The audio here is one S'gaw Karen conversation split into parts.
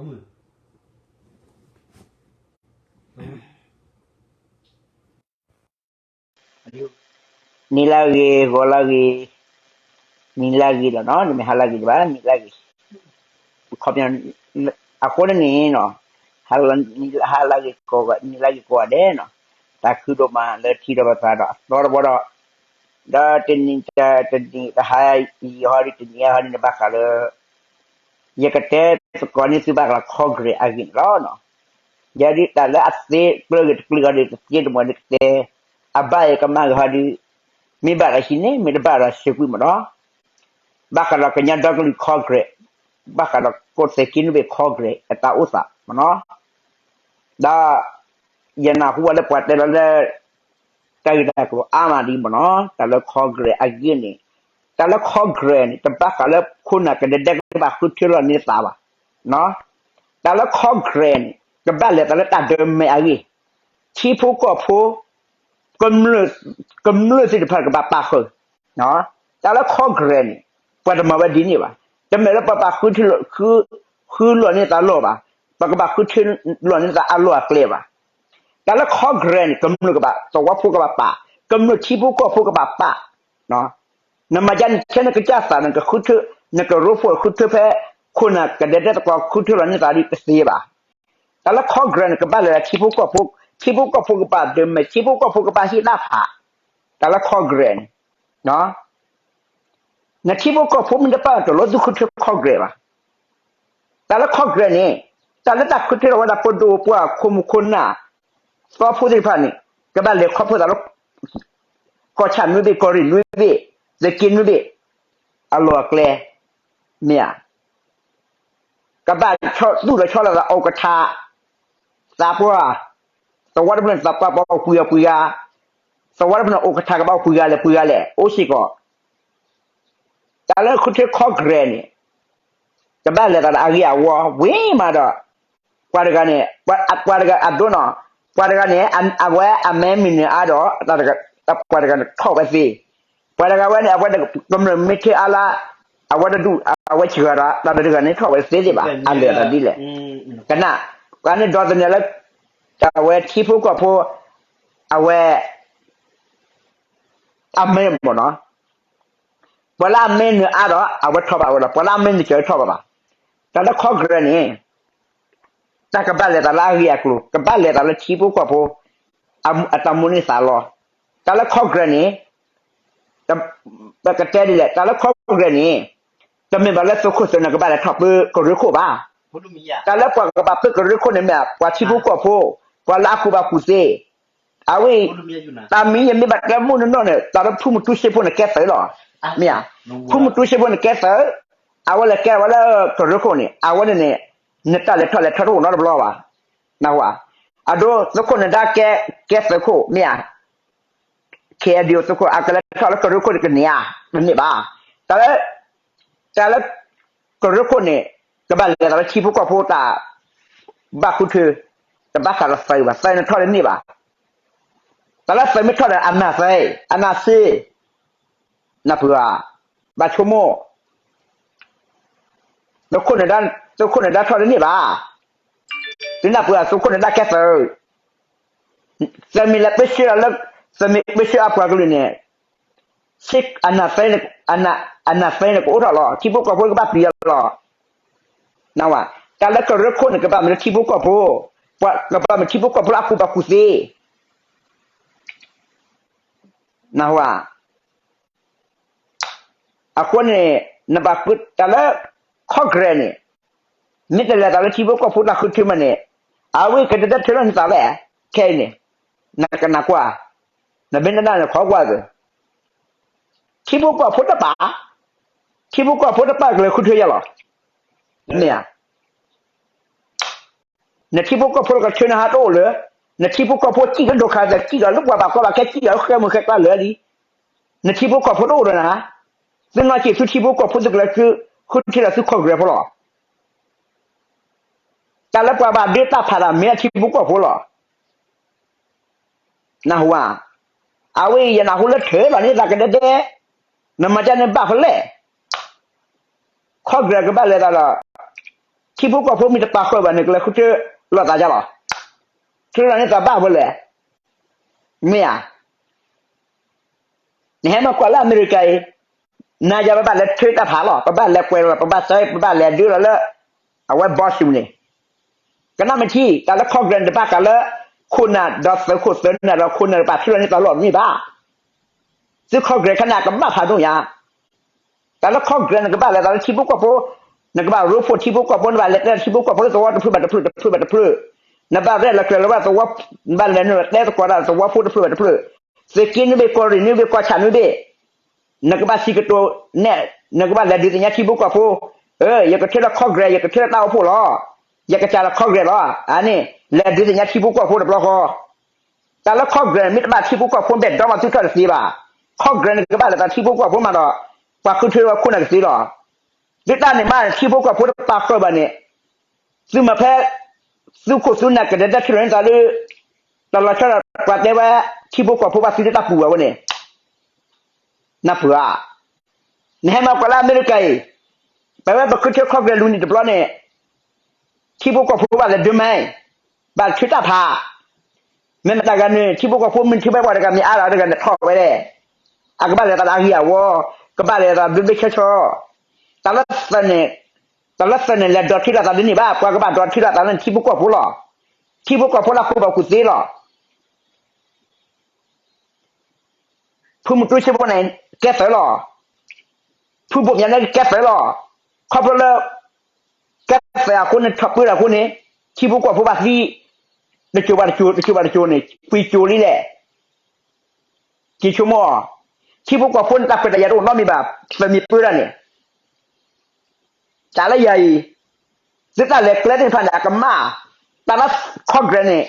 နံၤလၢဂ့ၤ ဂီၤလၢဂ့ၤ, နံၤလၢဂ့ၤလီၤနီၤ, နမ့ၢ်ဟါလၢဂ့ၤတဘၣ် နံၤလၢဂ့ၤ, ခီပညီ, အဃိန့ၣ်နီၤ, ဟါလၢဂ့ၤကိးဂၤ, နံၤလၢဂ့ၤကိးဂၤဒဲးနီၤ, တၢ်ခုဒိၣ်မးလၢထံဒီးပသးဒီးအသီတဘီဒီး, ဒီးတနံၤတနံၤတဟါအံၤဟီဒ်တနံၤအံၤဟီဒ်န့ၣ်ဘၣ်ဃးလၢ ယကတဲသကိးန့ၢ်သုဘၣ်ဃးလၢ Congress အဂ့ၢ်န့ၣ်လီၤ. ယၤဒ်တၢ်လၢအသ့ကျၢဂ့ၤတကျၢဂ့ၤဟီဒ်တသ့တမီၤန့ၣ်ကတဲ, အဘၣ်ယကမၣ်ဂ့ၤဟီဒ်, မ့ၢ်ဘၣ်ဒီးဟံးန့ၢ် မ့ၢ်တဘၣ်ဒီးစဲးကွံာ်မ့ၢ်နီၤ, ဘၣ်ဃးဒီးကညီဒီကလုာ် Congress, ဘၣ်ဃးဒီးကီၢ်သဲးက့နွံဘ့ၣ် Congress အတၢ်အိၣ်သးမ့ၢ်နီၤ, ဒီး ယနၢ်ဟူဝဲလၢပှၤတဲလီၤလၢ တၢ်ဂ့ၢ်တၢ်ကျိၤအါမးဒ်မ့ၢ်နီၤ, တၢ်လၢ Congress အဂ့ၢ်န့ၣ်, တၢ်လၢ Congress န့ၣ် တဘၣ်ဃးလၢခိၣ်နၢ်ကဒဲဒဲကဘၣ်ဃုထၢလီၤန့ၢ်သးဘၣ်, တၢ်လၢ Congress န့ၣ် ကဘၣ်လဲၤသးလၢတၢ်ဒၢမဲာ်အဂ့ၢ်, ထံဖိကီၢ်ဖိ ကမျၢၢ်သ့ၣ်တဖၣ်ကဘၣ်ပာ်ဃုာ်, တၢ်လၢ Congress န့ၣ် ပှၤတမၤဝဲဒ်န့ၣ်ဘၣ်, တမ့ၢ်လၢပှၤဘၣ်ဃုထၢ, ဃုလီၤန့ၢ်သးလီၢ်ဘၣ်, ပှၤကဘၣ်ဃုထၢလီၤန့ၢ်သးအလီၢ်အကျဲဘၣ်, တၢ်လၢ Congress န့ၣ် ကမျၢၢ်ကဘၣ်, သဝီဖိကဘၣ်ပာ်, ကမျၢၢ်ထံဖိကီၢ်ဖိကဘၣ်ပာ်, နမၤဒ်န့ၣ် ထဲနကစၢ်သးန့ၣ် ကဃုထၢ, နကရၢခိၣ်ဃုထၢဖဲ ခိၣ်နၢ်ကဒဲဒဲသကိးဃုထၢလီၤန့ၢ်သးဒ်တသ့ဘၣ်, တၢ်လၢ Congress န့ၣ် ကဘၣ်လဲၤလၢထံဖိကီၢ်ဖိ, ထံဖိကီၢ်ဖိကဘၣ်ဒၢမဲာ်, ထံဖိကီၢ်ဖိကဘၣ်ဟ့ၣ်တၢ်ဖး, တၢ်လၢ Congress န့ၣ် နထံဖိကီၢ်ဖိမ့ၢ်တပာ်တလီၤသုဃုထၢ Congress ဘၣ်, တၢ်လၢ Congress န့ၣ်, တၢ်လၢတၢ်ဃုထၢလီၤဝဲဒၣ်ပဒိၣ်ပှၢ်ခိၣ်မူခိၣ်နၢ်, သီဖိသ့ၣ်တဖၣ်န့ၣ် ကဘၣ်လဲၤခီဖျိသးလၢ ကီၢ်ဆၣ်နွံဘ့ၣ် ကီၢ်ရ့ၣ်နွံဘ့ၣ် သုးက့နွံဘ့ၣ် အလီၢ်အကျဲ, မ့ၢ်ဧါ ကဘၣ်သူၣ်လီၤဆီလီၤသး ဥက္ကဋ္ဌ, သးပှၢ်, သဝီတဖျၢၣ်န့ၣ် သးပှၢ်ပှၤအိၣ်ပှဲၤဂၤပှဲၤဂၤ, သဝီတဖျၢၣ်န့ၣ် ဥက္ကဋ္ဌ ကဘၣ်အိၣ်ပှဲၤဂၤလဲၣ်ပှဲၤဂၤလဲၣ် အိၣ်စ့ၢ်ကီး, တၢ်လၢဃုထၢ Congress န့ၣ် ကဘၣ်လဲၤသးဒီးအဂ့ၢ်အဝီဝံၤမးဒီး, ပှၤတဂၤန့ၣ်, ပှၤတဂၤအဒိနီၤ, ပှၤတဂၤန့ၣ် အဝဲအမဲမုၢ်နုာ်အါဒီး, ပှၤတဂၤန့ၣ်ထီၣ်ဝဲသ့, ပှၤတဂၤဝဲန့ၣ် အဝဲကမျၢၢ်မ့ၢ်ထံအါလါ, အဝဲတဒူၣ် အဝဲစှၤဒီး တၢ်တဂၤန့ၣ်ထီၣ်ဝဲသ့သ့ဘၣ်, အလဲၤသးဒ်လဲၣ်, ကနၣ်, ပှၤန့ၣ်ဒီးသန့ၤလၢ, အဝဲထံဖိကီၢ်ဖိ, အဝဲ အမဲမ့ၢ်နီၤ, ပှၤလၢအမဲနုာ်အါဒီး အဝဲထီၣ်ဘၣ်ဝဲလီၤ, ပှၤလၢအမဲနုာ်စၢၤထီၣ်ဘၣ်ဘၣ်, တၢ်လၢ Congress န့ၣ်, တၢ်ကဘၣ်လဲၤသးလၢအဂ့ၢ်အကျိၤ ကဘၣ်လဲၤသးလၢထံဖိကီၢ်ဖိ, အတၢ်မူန့ၢ်သးလီၤ, တၢ်လၢ Congress န့ၣ်, ပကတဲဒ်လဲၣ် တၢ်လၢ Congress န့ၣ်, တမ့ၢ်ဘၣ်လၢသုးခိၣ်သုးနၢ်ကဘၣ်လဲၤထီၣ်ပၢကရၢခိၣ်ဘၣ်, တၢ်လၢပှၤကဘၣ်ပၢကရၢခိၣ်န့ၣ်မ့ၢ် ပှၤထံဖိကီၢ်ဖိ, ပှၤလၢအကူၣ်ဘၣ်ကူၣ်သ့, အဝဲအံၤ, တၢ်မံၤယမ့ၢ်ဘၣ်တဲမုၢ်နနီၢ်န့ၣ် တၢ်လၢဖုမူတူစ့ဖိန့ၣ်ကဲသုးလီၤ, မ့ၢ်ဧါ, ဖုမူတူစ့ဖိန့ၣ်ကဲသုး, အဝဲလဲၤကဲဝဲလၢကရၢခိၣ်န့ၣ် အဝဲန့ၣ်န့ၣ်, နတၢ်လဲၤထီၣ်လဲၤထီတအိၣ်နီတဘျီဘၣ်, နၢ်ဟူဧါ, အဒိ သုးခိၣ်နဒါကဲ, ကဲသုးခိၣ်မ့ၢ်ဧါ, ခဲအံၤဒ်သိးသုးခိၣ် အကလဲၤထီၣ်လၢကရၢခိၣ်န့ၣ်ကန့ၢ်ဧါ, တန့ၢ်ဘၣ်, တၢ်လၢ, တၢ်လၢ, ကရၢခိၣ်န့ၣ်, ကဘၣ်လဲၤသးလၢထံဖိကီၢ်ဖိတၢ်, ဘၣ်ဃုထၢ, တဘၣ်ဃးဒီးသုးဘၣ် သုးန့ၣ်ထီၣ်တန့ၢ်ဘၣ်, တၢ်လၢသုးမ့ၢ်ထီၣ်ဒီးအနၢ်သ့, အနၢ်သ့, နၢ်ပၢၢ်ဧါ, ဘၣ်ဆိကမိၣ် သုးခိၣ်နဒါ, သုးခိၣ်နဒါထီၣ်တန့ၢ်ဘၣ်, သုနၢ်ပၢၢ်ဧါ သုးခိၣ်နဒါကဲသုး, သုးမ့ၢ်လဲၤပၢဆှၢလၢ, သုးမ့ၢ်ပၢဆှၢအပှၤကလုာ်န့ၣ်, အနၢ်သ့န့ၣ်, အနၢ်သ့န့ၣ်ကအိၣ်ထီၣ်လီၤ ထံဖိကီၢ်ဖိကဘၣ်ပျံၤအီၤလီၤ, နၢ်ဟူဧါ, တၢ်လၢကရၢခိၣ်န့ၣ် ကဘၣ်မ့ၢ်လၢထံဖိကီၢ်ဖိ, ကဘၣ်မ့ၢ်ထံဖိကီၢ်ဖိလၢအကူၣ်ဘၣ်ကူၣ်သ့, နၢ်ဟူဧါ အဃိန့ၣ်, နဘၣ်ဃုတၢ်လၢ Congress န့ၣ်, မ့ၢ်တလဲၤသးလၢထံဖိကီၢ်ဖိတၢ်ဃုထၢမးန့ၣ်, အဝဲကဒဲဒဲထၢလီၤန့ၢ်သးလဲၣ်, ခဲအံၤန့ၣ်, နကနၢ်ကွၢ်, နမ့ၢ်နနၢ်န့ၣ်ခီကွၢ်သု, ထံဖိကီၢ်ဖိတပာ်, ထံဖိကီၢ်ဖိတပာ်ကလဲၤဃုထၢယၤလီၤ, မ့ၢ်ဧါ နထံဖိကီၢ်ဖိကဆၢနဟါတအိၣ်လၢၤ, နထံဖိကီၢ်ဖိစံၣ်လၢဒိၣ်ခါသဲး စံၣ်လီၤလၢပှၤဘၣ်ကီဘၣ်ခဲ စံၣ်လီၤလၢဃဲမုၢ်ဃဲကျါလၢာ်လံ, နထံဖိကီၢ်ဖိတအိၣ်ဒီးနၤ, သုနီၢ်က့ၤသုထံဖိကီၢ်ဖိသုကလဲၤဃုထၢဒီးသု Congress ဖိလီၤ, တၢ်လၢပှၤဘၣ်ဒၢတၢ်ဖးဒၣ်မ့ၢ်အထံဖိကီၢ်ဖိလီၤ, နၢ်ဟူဧါ, အဝဲအံၤယနၢ်ဟူလၢထၢလီၤန့ၢ်သးကဒဲဒဲ, နမၤဒ်န့ၣ်ဘၣ်ဖဲလဲၣ် Congress ကဘၣ်လဲၤသးဒီး, ထံ ထံဖိကီၢ်ဖိမ့ၢ်တပာ်ဃုာ်ဘၣ်န့ၣ် ကလဲၤဃုထၢလီၤသးယါလီၤ. ထၢလီၤန့ၢ်သးဘၣ်ဝဲလဲၣ်. မ့ၢ်ဧါ. နဟဲမၤကွၢ်လၢအမဲရကၤအံၤ, နၤယၤပဘၣ်လဲၤထၢတၢ်ဖးလီၤ, ပဘၣ်လဲၤကွဲးလီၤ, ပဘၣ်စဲ, ပဘၣ်လဲၤဒုးလီၤလၢ အဝဲဘီစူန့ၣ်, ကနၣ်မ့ၢ်ထံ, တၢ်လၢ Congress န့ၣ် တဘၣ်ဃးလၢ ခိၣ်နၢ်ဒီးသုးခိၣ်သုးနၢ်ဒီးခိၣ်နၢ်တပာ်ထံလီၤန့ၢ်သးလီၤမ့ၢ်ဘၣ်. သု Congress ခါန့ၣ် အကမၣ်ဖးဒိၣ်ညါ တၢ်လၢ Congress နကဘၣ်လဲၤသးလၢထံဖိကီၢ်ဖိ, နကဘၣ်ရိဖှိၣ် ထံဖိကီၢ်ဖိ, နဘၣ်လဲၤတဲထံဖိကီၢ်ဖိလၢသဝီတဖျၢၣ်ဘၣ်တဖျၢၣ်, တဖျၢၣ်ဘၣ်တဖျၢၣ်, နဘၣ်ရဲၣ်လီၤကျဲၤလီၤဘၣ်သဝီ, နဘၣ်လဲၤနုာ်လီၤတဲသကိးတၢ်သဝီဖိတဖျၢၣ်ဘၣ်တဖျၢၣ်, သုးက့နွံဘ့ၣ်, ကီၢ်ရ့ၣ်နွံဘ့ၣ်, ကီၢ်ဆၣ်နွံဘ့ၣ်, နကဘၣ်စံးကတိၤနဲၣ်, နကဘၣ်လဲၤဒုးသ့ၣ်ညါထံဖိကီၢ်ဖိ, ယကထၢလၢ Congress, ယကထၢလၢတၢ်အိၣ်ဖှိၣ်လီၤ, ယကစၢ်လီၤ Congress လီၤ, အန့ၣ် လဲၤဒုးသ့ၣ်ညါထံဖိကီၢ်ဖိတဘျီဃီ တၢ်လၢ Congress မ့ၢ်တဘၣ်ထံဖိကီၢ်ဖိဘၣ်ဒီးမၤသုထီၣ်တသ့ဘၣ်. Congress န့ၣ်ကဘၣ်လဲၤသးထံဖိကီၢ်ဖိမးဒီး ပှၤဃုထၢဝဲခိၣ်နၢ်ကသ့လီၤ. သုတၢ်န့ၣ်မးန့ၣ် ထံဖိကီၢ်ဖိတပာ်ဃုာ်ဘၣ်န့ၣ်, သုမၤဖဲ သုးခိၣ်သုးနၢ်ကဒဲဒဲထူလီၤန့ၢ်သးလၢ တၢ်လီၤဆီဒီးပှၤတဲဝဲ ထံဖိကီၢ်ဖိဘၣ်သုတတၢ်ပူၤဘၣ်ဝဲန့ၣ်, နၢ်ပၢၢ်ဧါ. နဟဲမၤကွၢ်လၢအမဲရကၤအံၤ, ပဝဲပဃုထၢ Congress လူၤနံၣ်တဘျီန့ၣ်, ထံဖိကီၢ်ဖိဘၣ်လဲၤဒုးမဲ, ဘၣ်ထၢတၢ်ဖး, မ့ၢ်မတၤဂၤန့ၣ် ထံဖိကီၢ်ဖိမ့ၢ်ထံဖိပှၤတဂၤမ့ၢ်အါလီၤတဂၤန့ၣ်ထီၣ်ဝဲလဲၣ်. အကဘၣ်လဲၤသးလၢအဂ့ၤအဝီ, ကဘၣ်လဲၤသးဘျ့ဘျ့ဆှီဆှီ, တၢ်လၢသၢန့ၣ်, တၢ်လၢသၢန့ၣ် လဲၤဒိးထံလီၤသးတန့ၢ်ဘၣ်, ပှၤကဘၣ်ဒိးထံလီၤသးလၢထံဖိကီၢ်ဖိလီၤ. ထံဖိကီၢ်ဖိလၢခိၣ်ဘၣ်ကူၣ်သ့လီၤ. ဖုမူတူစ့ဖိန့ၣ် ကဲသုးလီၤ. ဖုဘိၣ်မၠးန့ၣ်ကဲသုးလီၤ. ခီဖျိလၢ ကဲသုးအဃိန့ၣ် ထီၣ်ပၢတၢ်အဃိန့ၣ်, ထံဖိကီၢ်ဖိဘၣ်သံ တစိၤဘၣ်တစိၤ တစိၤဘၣ်တစိၤန့ၣ် ပှဲၤစိၤလံလဲၣ်. က့ၤဆိကမိၣ်, ထံဖိကီၢ်ဖိန့ၣ် တၢ်ခွဲးတၢ်ယာ်တအိၣ်နီတမံၤဘၣ်, သုးမ့ၢ်ပၢတၢ်န့ၣ် တၢ်လၢယၤအံၤ, သုတၢ်လဲၤကျဲသ့ၣ်တဖၣ်န့ၣ် အကမၣ်, တၢ်လၢ Congress န့ၣ်,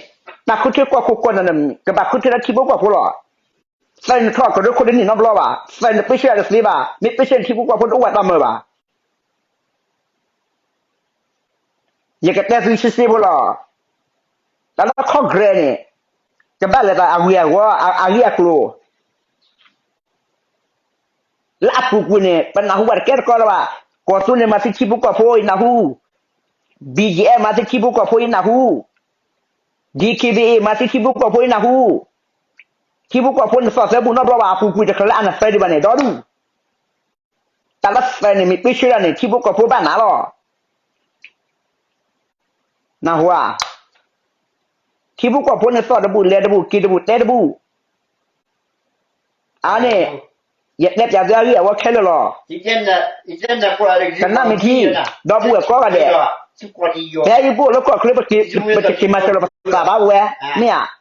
တၢ်ဃုထၢကီၢ်ခိၣ်ကီၢ်နၢ်န့ၣ် ကဘၣ်ဃုထၢလၢထံဖိကီၢ်ဖိလီၤ. သုးန့ၣ်ထီၣ်ကရၢခိၣ်တန့ၢ်နီတဘျီဘၣ်, သုးန့ၣ်ပၢဆှၢတသ့ဘၣ်, မ့ၢ်ပၢဆှၢန့ၣ်ထံဖိကီၢ်ဖိတအိၣ်ဘၣ်တၢ်မၤဘၣ်. ယကတဲသုဆ့ဆ့ဖိလီၤ. တၢ်လၢ Congress န့ၣ် ကဘၣ်လဲၤသးအဂ့ၤအဂီၢ်, အဂ့ၢ်အကျိၤ လၢအပူၤကွံာ်န့ၣ် ပနၢ်ဟူဘၣ်တကဲတကီလၢၤဘၣ်. ကီၢ်သူလ့ၤန့ၣ် မၤသံထံဖိကီၢ်ဖိအံၤနၢ်ဟူ, BGF မၤသံထံဖိကီၢ်ဖိအံၤနၢ်ဟူ, DKBA မၤသံထံဖိကီၢ်ဖိအံၤနၢ်ဟူ, ထံဖိကီၢ်ဖိန့ၣ်သီၣ်သၢဘူၣ်နီတဘျီဘၣ်, အပူၤကွံာ်တချုးလၢအနၢ်သၢဒံးဘၣ်န့ၣ် ဒီဒူၣ် တၢ်လၢသၢန့ၣ်မ့ၢ်ပၢဆှၢဒၣ်န့ၣ် ထံဖိကီၢ်ဖိဘၣ်နးလီၤ. နၢ်ဟူဧါ. ထံဖိကီၢ်ဖိန့ၣ်သီၣ်တဘူၣ်လဲၤတဘူၣ်က့ၤတဘူၣ်တဲတဘူၣ်, အါန့ၣ် ယတဲပၠးသုအဂ့ၢ်အဝီခဲလၢာ်လီၤ. ကနၣ်မ့ၢ်ထံ, ဒီပုၢ်ဝဲၢ်ကိးဂၤဒဲး, ဖဲအံၤပအိၣ်လၢကီၢ်ချၢ ပတက့ၤမၤစၢၤလီၤပသးဘၣ်ဝဲ, မ့ၢ်ဧါ.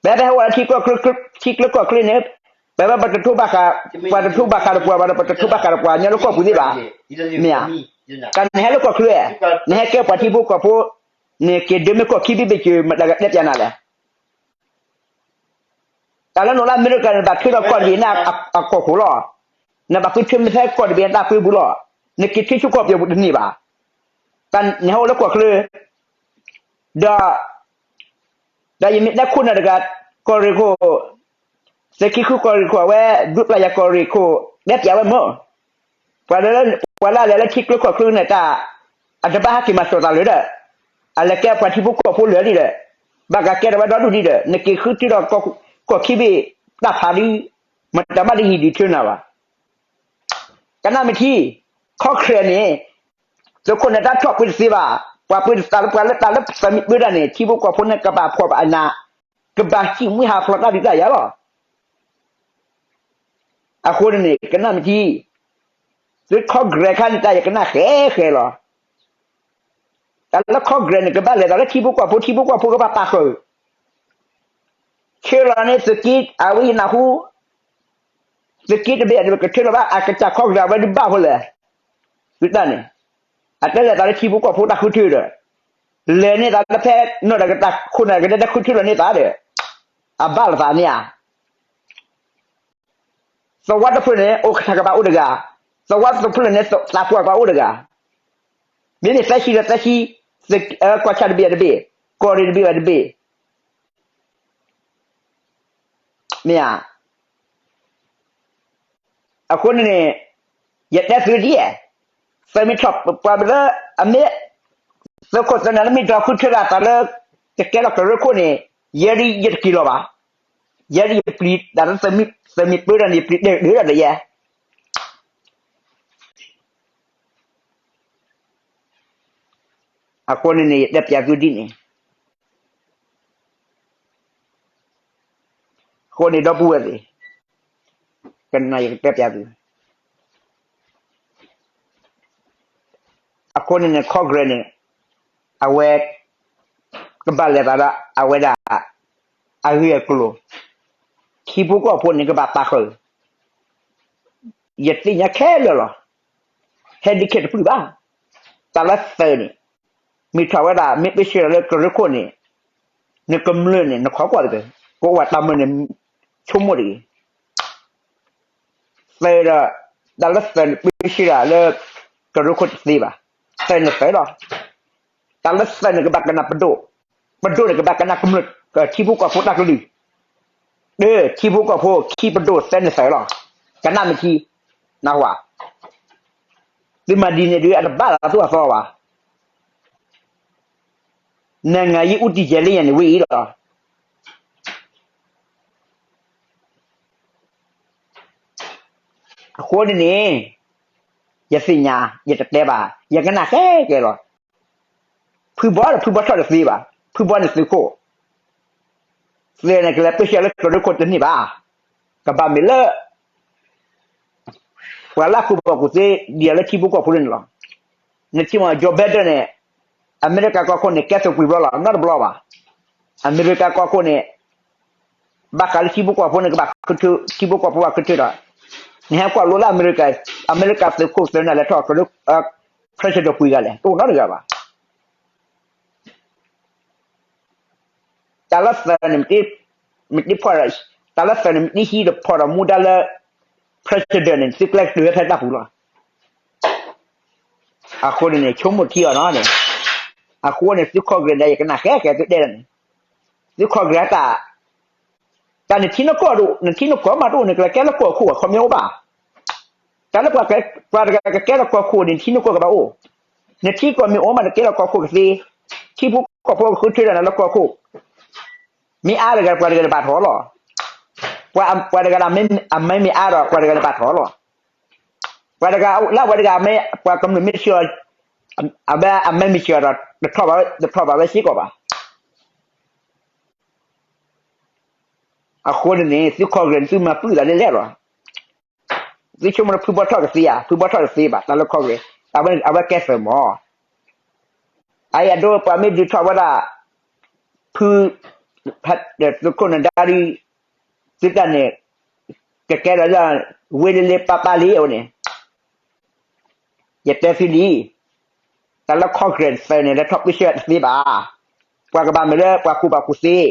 ဖဲဖဲဟဲဝဲလၢထံကျိကီၢ်ချၢန့ၣ်, ဖဲဖဲပတထိဘၣ်ဃး, ပှၤတထိဘၣ်ဃးဒီးပှၤဘၣ်ဒီး ပတထိဘၣ်ဃးဒီးပှၤညီလၢကီၢ်ပူၤသ့ၣ်ဘၣ်, မ့ၢ်ဧါ. တၢ်နဟဲလၢကီၢ်ချၢ, နဟဲကဲပှၤထံဖိကီၢ်ဖိ, နက့ၤဒုးမ့ၢ်ကီၢ်ခံဘ့ၣ်ဘ့ၣ်စၢၤ မတၤကတဲပၠးနၤလဲၣ်. တၢ်လၢနအိၣ်လၢအမဲရကၤန့ၣ် နဘၣ်ထုးဒီးကီၢ်တဘ့ၣ်န့ၣ်အကီၢ်ခိၣ်လီၤ. နဘၣ်ဃုထၢမ့ၢ်ဖဲကီၢ်တဘ့ၣ်န့ၣ်တၢ်ပၢပူၤလီၤ. နက့ၤထုးဆူကီၢ်ပယီၤပူၤတန့ၢ်ဘၣ်. တၢ်နဟဲအိၣ်လၢကီၢ်ချၢ, ဒီး, ဒီးယမ့ၢ်တဲခိၣ်နၢ်တဂၤ, ကီၢ်ရ့ၣ်ခိၣ်, သုးက့ဃုကီၢ်ရ့ၣ်ခိၣ် အဝဲ ဒူပျၢ်ယၤကီၢ်ရ့ၣ်ခိၣ် တဲပၠးဝဲမ့ၢ် ပှၤလၢ, ပှၤလၢအလဲၤလၢထံကျိကီၢ်ချၢန့ၣ်တၢ်, အတဘၣ်ဟဲက့ၤမၤစၢၤသးလၢၤဒီး, အလဲၤကဲပှၤထံဖိကီၢ်ဖိလၢာ်လံဒီး, ဘၣ်ကးကဲထီၣ်ဝဲဒီဒူၣ်ဒံးဒီး နက့ၤဃုထံဒီးကီၢ်ခံဘ့ၣ်တၢ်ဖးဒ်, မတၤမးတဟံၣ်ဒုးထၢနၤဘၣ်. ကနၣ်မ့ၢ်ထံ, ခီၣ်ချၢန့ၣ်, သုးခိၣ်နၢ်တၢ်ထီၣ်ပှ့ၤတသ့ဘၣ်, ပှၤပှ့ၤတသးလၢပှၤလၢတၢ်လၢပသးမံပၢတၢ်န့ၣ် ထံဖိကီၢ်ဖိန့ၣ်ကဘၣ်ဖှီၣ်ဘၣ်အနး, ကဘၣ်ဟံးမွံဟးဖျိးတၢ်ဒုးတၢ်ယၤလီၤ. အဃိန့ၣ် ကနၣ်မ့ၢ်ထံ, သု Congress ခါန့ၣ် တၢ်ယကနၣ်ဃဲဃဲလီၤ. တၢ်လၢ Congress န့ၣ် ကဘၣ်လဲၤသးလၢထံဖိကီၢ်ဖိ ထံဖိကီၢ်ဖိကဘၣ်ပာ်ဃုာ်, ဆှၢလီၤန့ၣ်သုးက့ အဝဲယနၢ်ဟူ, သုးက့တဘ့ၣ်တဘ့ၣ်ကဆှၢလီၤဘၣ် အကစၢ် Congress ဝဲဒုးဘၣ်ဖိလဲၣ်, သုတၢ်န့ၣ်, အတလဲၤသးလၢထံဖိကီၢ်ဖိတၢ်ဃုထၢဒီး, လဲၤန့ၢ်သးလၢဖဲနီၢ်ဒီးကတၢၢ်ခိၣ်နၢ်ကဒဲဒဲဃုထၢလီၤန့ၢ်သးဒီး, အဘၣ်လီၤသးန့ၣ်ဧါ. သဝီတဖျၢၣ်န့ၣ် အိၣ်ကထၣ်ကဘၣ်အိၣ်တဂၤ, သဝီတဖျၢၣ်န့ၣ် သးပှၢ်ကဘၣ်အိၣ်တဂၤ, မ့မ့ၢ်သၢဆံဒီးသၢဆံ, ကီၢ်ဆၣ်တဘ့ၣ်တဘ့ၣ်, ကီၢ်ရ့ၣ်တဘ့ၣ်ဘၣ်တဘ့ၣ်, မ့ၢ်ဧါ. အဃိန့ၣ်န့ၣ်, ယတဲသုဒ်, သုမ့ၢ်ထီၣ်ပှၤလၢ အမ့ၢ် သုးခိၣ်သုးနၢ်လၢမ့ၢ်ဒိးဃုထၢဒၣ်တၢ်လၢ ကကဲထီၣ်ကရၢခိၣ်န့ၣ် ယဲဒၣ်ယတက့ၤလီၤဘၣ်. ယဲဒၣ်ယပျံၤတၢ်လၢ သုးမ့ၢ်ပၢတၢ်န့ၣ် ယပျံၤတဲဒၣ်ဒီးယဲ အဃိန့ၣ်န့ၣ် ယတဲပျးသုဒ်န့ၣ်, အဃိန့ၣ်ဒီပုၢ်ဝဲၢ်သ့ၣ်, ကနၣ်ယကတဲပျးသု, အဃိန့ၣ်န့ၣ် Congress န့ၣ် အဝဲ ကဘၣ်လဲၤသးဒီး အဝဲဒၣ် အဂ့ၢ်အကျိၤ, ထံဖိကီၢ်ဖိန့ၣ် ကဘၣ်ပာ်ဃုာ်, ယသ့ၣ်ညါခဲလၢာ်လီၤ. ဟဲဒုးခဲတပှၢ်ဘၣ်. တၢ်လၢသုးန့ၣ် မ့ၢ်ထီၣ်ဝဲဒၣ် မ့ၢ်ပ့ၢ်ဆှၢလၢကရၢခိၣ်န့ၣ် နကမျၢၢ်န့ၣ် နခိးကွၢ်တဂ့ၤ, ကအိၣ်ဝဲတၢ်မၢန့ၣ် ဆိကမိၣ်တဂ့ၤ. သုးဒီး တၢ်လၢသုးန့ၣ် ပ့ၢ်ဆှၢဒၣ်လၢ ကရၢခိၣ်တသ့ဘၣ်. သုးန့ၣ်သုးလီၤ. တၢ်လၢသုးန့ၣ် ကဘၣ်ကနၣ်ပဒိၣ်, ပဒိၣ်န့ၣ် ကဘၣ်ကနၣ်ကမျၢၢ် ထံဖိကီၢ်ဖိတၢ်ကလုၢ်, ဒီးထံဖိကီၢ်ဖိ ခံပဒိၣ်သုးန့ၣ်သုးလီၤ. ကနၣ်မ့ၢ်ထံ, နၢ်ဟူဧါ. သုမၤဒ်န့ၣ်ဒီး အတဘၣ်လၢသူၣ်အသီဘၣ်. နငါယံအူတံၢ်ယဲလၢညါန့ၣ်ဝဲအံၤလီၤ. အဃိန့ၣ်န့ၣ် ယသ့ၣ်ညါ ယတတဲဘၣ် ယကနၣ်ဃဲကဲလီၤ. ဖုဘီဒီးဖုဘီထီၣ်တသ့ဘၣ်. ဖုဘီန့ၣ်သုးခိၣ်, သုးန့ၣ်ကလဲၤပ့ၢ်ဆှၢလၢကရၢခိၣ်တန့ၢ်ဘၣ်. ကဘၣ်မ့ၢ်လၢ ပှၤလၢအကူၣ်ဘၣ်ကူၣ်သ့ဒ်အံၤလၢထံဖိကီၢ်ဖိန့ၣ်လီၤ. နထံၣ်မ့ၢ် Joe Biden န့ၣ် အမဲရကၤကီၢ်ခိၣ်န့ၣ် ကဲသုးကွံာ်ဘျီလီၤ, နီတဘျီဘၣ်. အမဲရကၤကီၢ်ခိၣ်န့ၣ် ဘၣ်ဃးလၢထံဖိကီၢ်ဖိန့ၣ် ကဘၣ် ထံဖိကီၢ်ဖိဘၣ်ဃုထၢဒီး နဟဲကွၢ်လိလၢအမဲရကၤ, အမဲရကၤသုးခိၣ်သုးနၢ်လဲၤထီၣ် president ပှံၤဂၤလဲၣ်, တအိၣ်နီတဂၤဘၣ်. တၢ်လၢသုးန့ၣ် မ့ၢ်တဖီၣ်, တၢ်လၢသုးန့ၣ် မ့ၢ်တဟံးဒီးဖီၣ်ဒီးမူဒါလၢ president န့ၣ် သုကျဲကတုၤဝဲဖဲတၢ်ပူၤလီၤ. အဃိန့ၣ်န့ၣ် ဆိကမိၣ်ထံအီၤနီၤန့ၣ်, အဃိန့ၣ် သု Congress န့ၣ် ယကနၣ်ဃဲကဲသုတဲဒၣ်န့ၣ်, သု Congress တၢ်, တၢ်နထံနကီၢ်တအိၣ်, နထံနကီၢ်မးတအိၣ်န့ၣ် ကလဲၤကဲလၢကီၢ်ခိၣ်အခီပညီအိၣ်ဘၣ်. တၢ်လၢပှၤတဂၤကကဲလၢကီၢ်ခိၣ်န့ၣ် နထံနကီၢ်ကဘၣ်အိၣ်, နထံကီၢ်မ့ၢ်အိၣ်မး နကဲလၢကီၢ်ခိၣ်ကသ့, ထံဖိကီၢ်ဖိကဃုထၢဒီးနၤလၢကီၢ်ခိၣ်, မ့ၢ်အါတဂၤ ပှၤတဂၤန့ၣ်ဘၣ်ထီၣ်လီၤ. ပှၤတဂၤဒီး အမ့ၢ်မ့ၢ်အါဒီး ပှၤတဂၤန့ၣ်ဘၣ်ထီၣ်လီၤ. ပှၤတဂၤလၢအဝဲတဂၤ ပှၤကမျၢၢ်မ့ၢ်တဆှၢ, အဝဲအမဲမ့ၢ်ဆှၢဒီး တထီၣ်ဘၣ်ဝဲစ့ၢ်ကီးဘၣ်. အဃိန့ၣ်န့ၣ် သု Congress သုမၤပုၢ်သးလဲၣ်လဲၣ်လီၤ. သုဆိကမိၣ်လၢဖုဘီထီၣ်ကသ့ဧါ, ဖုဘီထီၣ်တသ့ဘၣ်, တၢ်လၢ Congress အဝဲကဲသုးမီၤ. အအံၤအဒိ ပှၤမ့ၢ်ဒုးထီၣ်ဝဲဒၣ် ဖု သုးခိၣ်နၢၤဒါဒ် သုတၢ်န့ၣ် ကကဲဒီးလၢ ဝ့လ့လ့ပၢ်ပၢ်လံအဝဲန့ၣ် ယတဲသုလံ, တၢ်လၢ Congress သုးန့ၣ် လဲၤထီၣ်ပ့ၢ်ဆှၢတသ့ဘၣ်. ပှၤကဘၣ်မ့ၢ်လၢပှၤကူၣ်ဘၣ်ကူၣ်သ့,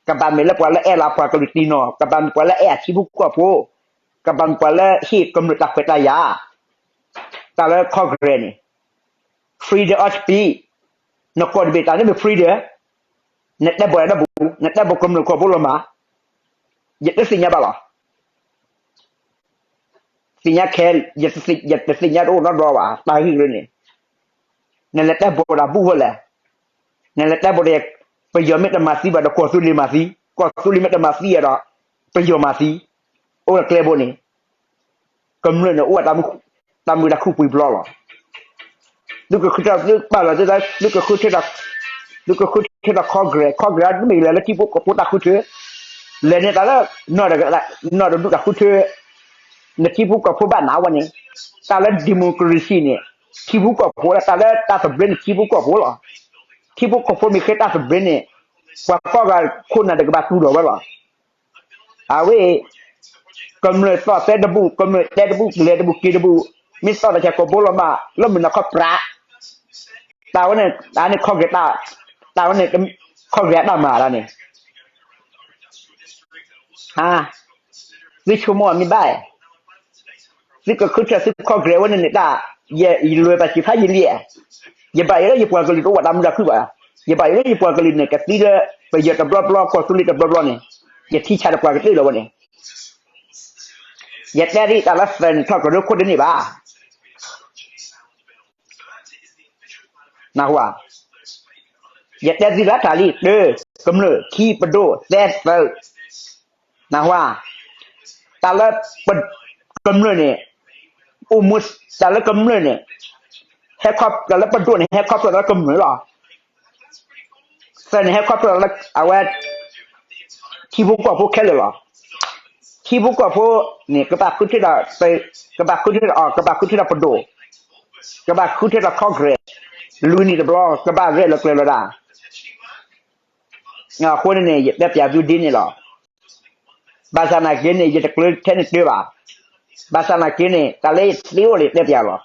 ကဘၣ်မ့ၢ်လၢပှၤလၢအဲၣ်လီၤပှၤကလုာ်တံၢ်နီၢ်, ကဘၣ်မ့ၢ်ပှၤလၢအဲၣ်အထံဖိကီၢ်ဖိ, ကဘၣ်မ့ၢ်ပှၤလၢဟ့ၣ်ကမျၢၢ်တၢ်ခွဲးတၢ်ယာ်. တၢ်လၢ Congress န့ၣ် freedom of speech, နကိးတဘ့ၣ်တၢ်န့ၣ်မ့ၢ် freedom, နတဲဘၣ်ဒီးဘူး, နတဲဘၣ်ကမျၢၢ်ကီၢ်ဖိလီၤမး, ယတသ့ၣ်ညါဘၣ်လီၤ. သ့ၣ်ညါခဲ, ယတသ့ၣ်ညါတအိၣ်နီတဘျီဘၣ်, တၢ်ဂ့ၢ်န့ၣ်, နလဲၤတဲဘၣ်ဒီးဘူးဝဲလဲၣ်, နလဲၤတဲဘၣ်ဒီး ပယီၤမ့ၢ်တမၤသံဘၣ်ဒီး ကီၢ်သူလ့ၤမၤသံ, ကီၢ်သူလ့ၤမ့ၢ်တမၤသံဒီး ပယီၤမၤသံ, အိၣ်လၢကျဲဘိန့ၣ် ကမျၢၢ်န့ၣ်အိၣ်ဝဲ တၢ်မုာ်တၢ်ခုၣ်ပှဲၤဘျီလီၤ. သုကဃုထၢ သုပာ်လီၤသုသး သုကဃုထၢဒီး သုကဃုထၢဒီး Congress, Congress မ့ၢ်လဲၤလၢထံဖိကီၢ်ဖိတၢ်ဃုထၢ, လဲၤန့ၢ်တၢ်လၢ နီၢ်တဒူၣ်တၢ်ဃုထၢ, နထံဖိကီၢ်ဖိဘၣ်နးဝဲန့ၣ်, တၢ်လၢ democracy န့ၣ် ထံဖိကီၢ်ဖိလီၤ, တၢ်လၢတၢ်သဘျ့န့ၣ် ထံဖိကီၢ်ဖိလီၤ. ထံဖိကီၢ်ဖိမ့ၢ်ဃ့တၢ်သဘျ့န့ၣ် ပှၤကိးဂၤခိၣ်နၢ်ဒီးကဘၣ်တူၢ်လိာ်ဝဲလီၤ. အဝဲ ကမျၢၢ်သီၣ်သဲတဘူၣ်, ကမျၢၢ်တဲတဘူၣ်, ကျဲၤတဘူၣ်, မ့ၢ်သီၣ်သးဆဲးကီၢ်ဘိလီၤမး, လၢမုၢ်နၤခီပြး, တၢ်ဝဲန့ၣ် တၢ်န့ၣ် Congress တၢ်, တၢ်ဝဲန့ၣ် Congress တၢ်မၤတၢ်န့ၣ်, ဟါ, သုဆိကမိၣ်မ့ၢ်ဘၣ်, သုကဃုထၢသု Congress ဝဲန့ၣ်န့ၣ်တၢ်, ယလွဲၢ်ဘၣ်စံးဖးယံာ်လံ, ယဘၣ်ယိၣ်လၢယပှၤကလုာ်တအိၣ်ဘၣ်တၢ်မုာ်တၢ်ခုၣ်ဘၣ်, ယဘၣ်ယိၣ်လၢယပှၤကလုာ်န့ၣ် ကသံလၢ ပယီၤတဘျီဘျီ ကီၢ်သူလ့ၤတဘျီဘျီန့ၣ်, ယထံဆးဒီးပှၤကတၢၢ်လီၤဝဲန့ၣ်, ယတဲဒ်တၢ်လၢသုးန့ၣ်ထီၣ်ကရၢခိၣ်တန့ၢ်ဘၣ်. နၢ်ဟူဧါ. ယတဲသုလၢထးလံ တၢ, ကမျၢၢ်, ခံ, ပဒိၣ်, သၢ, သုး, နၢ်ဟူဧါ. တၢ်လၢ ကမျၢၢ်န့ၣ် အိၣ်မူ, တၢ်လၢကမျၢၢ်န့ၣ် ဟဲခီ, တၢ်လၢပဒိၣ်န့ၣ် ဟဲခီဖျိလၢကမျၢၢ်လီၤ. သၢန့ၣ်ဟဲခီဖျိလၢအဝဲ ထံဖိကီၢ်ဖိခဲလၢာ်လီၤ. ထံဖိကီၢ်ဖိန့ၣ် ကဘၣ်ဃုထၢဒီး, ကဘၣ်ဃုထၢဒီးအီၤ, ကဘၣ်ဃုထၢဒီးပဒိၣ်, ကဘၣ်ဃုထၢဒီး Congress, လွံၢ်နံၣ်တဘျီ ကဘၣ်ရဲၣ်လီၤကျဲၤလီၤဒၣ်. အဃိန့ၣ်န့ၣ် ယတဲပျးသုဒ်န့ၣ်လီၤ. ဘၣ်ဆၣ်နာ်က့န့ၣ် ယတကျၢၤထဲန့ၣ်တၢဘၣ်. ဘၣ်ဆၣ်နာ်က့န့ၣ် တၢ်လၢယသ့အိၣ်လၢယတဲပျးလီၤ.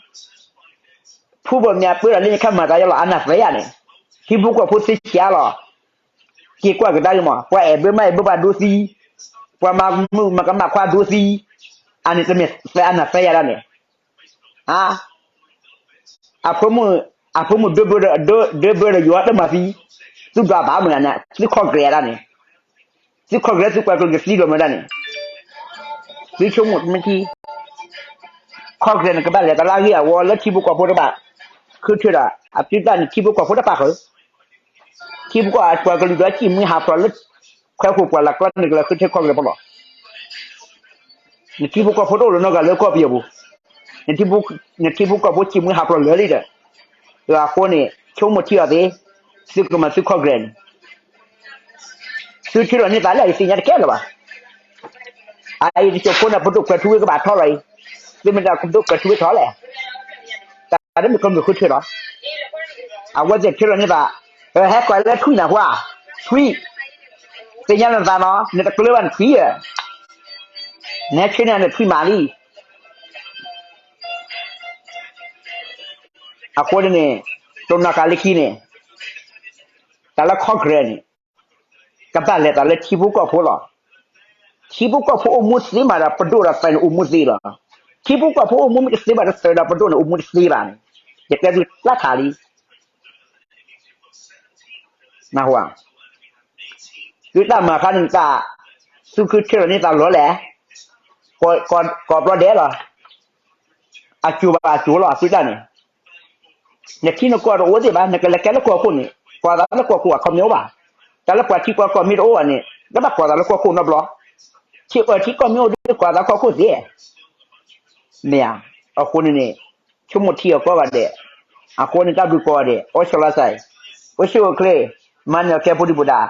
ဖုဘီမၠးပၢဒီးလၢညါခါမၤသးယါလီၤ အနၢ်သဲယါန့ၣ်, ထံဖိကီၢ်ဖိသ့ဆံးလီၤ. က့ၤကွၢ်ကဒါက့ၤမး ပှၤအဲၣ်ဘၢမါအဲၣ်ဘၢပှၤဒိသံ, ပှၤမၤမုာ်မၤကမၣ်ခွါဒိသံ, အန့ၣ်တမ့ၢ်သဲအနၢ်သဲယါဒၣ်န့ၣ် အဖိမုၣ်ဒၢဘၢဒီးယွၤတမၤသံ, သုဒွးဘၣ်မနုၤန့ၣ် သု Congress ဒၣ်န့ၣ်, သု Congress သုပှၤကလုာ်ကသံလီၤမနုၤဒၣ်န့ၣ်, သုဆိကမိၣ်မ့ၢ်ထံ Congress န့ၣ် ကဘၣ်လဲၤတလၢအဂ့ၢ်အဝီလၢထံဖိကီၢ်ဖိတဘၣ်, ဃုထၢဒီး အသုတၢ်န့ၣ် ထံဖိကီၢ်ဖိတပာ်ဃုာ်, ထံဖိကီၢ်အပှၤကလုာ်ဒီးစံၣ်မှံဟးဖျိးလၢ ခွဲးခိၣ်ပှၢ်လၢကျီန့ၣ် ကလဲၤဃုထၢ Congress ပလီၢ် နထံဖိကီၢ်ဖိတအိၣ်လၢၤနီတဂၤလၢကီၢ်ပယီၤပူၤ, နထံဖိကီၢ်ဖိစံၣ်မှံဟးဖျိးလၢာ်လံဒီး, အဃိန့ၣ် ဆိကမိၣ်ထံအီၤသ့, သုကမၤသု Congress န့ၣ်, သုထံၣ်လီၤန့ၢ်သးလၢယသ့ၣ်ညါတကဲလၢၤဘၣ်. အအံၤတစိၢ်ဖိန့ၣ် ပဒိၣ်ကွဲးထူဝ့ကဘၣ်ထီလီၤအံၤ, သုမ့ၢ်တၢ်ပဒိၣ်ကွဲးထူဝ့ထီလဲၣ်, တၢ်တမ့ၢ်ကမျၢၢ်ဃုထၢလီၤ. အဝဲသ့ၣ်ထံၣ်လီၤန့ၢ်သး, ဟဲကွၢ်လၢထွံၣ်နၢ်ဟူဧါ, ထွံၣ်, သ့ၣ်ညါလီၤနသးနီၤ နတကျၢၤဘၣ်နထွံၣ်ဧၢ, နဟဲဆှၢန့ၢ်နထွံၣ်မးလံ. အဃိန့ၣ်, တိၢ်နီၣ်ဃာ်လၢခံန့ၣ်, တၢ်လၢ Congress န့ၣ်, ကဘၣ်လဲၤတၢ်လၢထံဖိကီၢ်ဖိလီၤ. ထံဖိကီၢ်ဖိအိၣ်မူသ့မးဒီး ပဒိၣ်ဒီးသုးန့ၣ် အိၣ်မူသ့လီၤ. ထံဖိကီၢ်ဖိအိၣ်မူမ့ၢ်တသ့ဘၣ်ဒီး သုးဒီးပဒိၣ်န့ၣ် အိၣ်မူတသ့ဘၣ်န့ၣ်, ယတဲသုလၢထးလံ. နၢ်ဟူဧါ. သုတၢ်မၤခါန့ၣ်တၢ်, သုဃုထၢလီၤန့ၢ်သးလီၤလဲၣ်, ကိးဘျီဒဲးလီၤ. အစိၤဘၣ်အစိၤလီၤ သုတၢ်န့ၣ်, နထံနကီၢ်တအိၣ်သ့ၣ်ဘၣ် နကလဲၤကဲလၢကီၢ်ခိၣ်န့ၣ် ကွၢ်သးလၢကီၢ်ခိၣ်အခီပညီဘၣ်. တၢ်လၢပှၤထံပှၤကီၢ်မ့ၢ်တအိၣ်ဘၣ်န့ၣ် တဘၣ်ကွၢ်သးလၢကီၢ်ခိၣ်နီတဘျီ. ထံအၢထံကီၢ်မ့ၢ်အိၣ်ဒီးကွၢ်သးကီၢ်ခိၣ်သ့, မ့ၢ်ဧါ. အဃိန့ၣ်န့ၣ်, ဆိကမိၣ်ထံအီၤကိးဂၤဒဲး, အဃိန့ၣ်တၢ်ဘျုးကိးဂၤဒဲး အိၣ်ဆိးလီၤစၢ်, အိၣ်ဆူၣ်အိၣ်ချ့, မၤနၢၤကဲဖိဒံဖိဒၣ်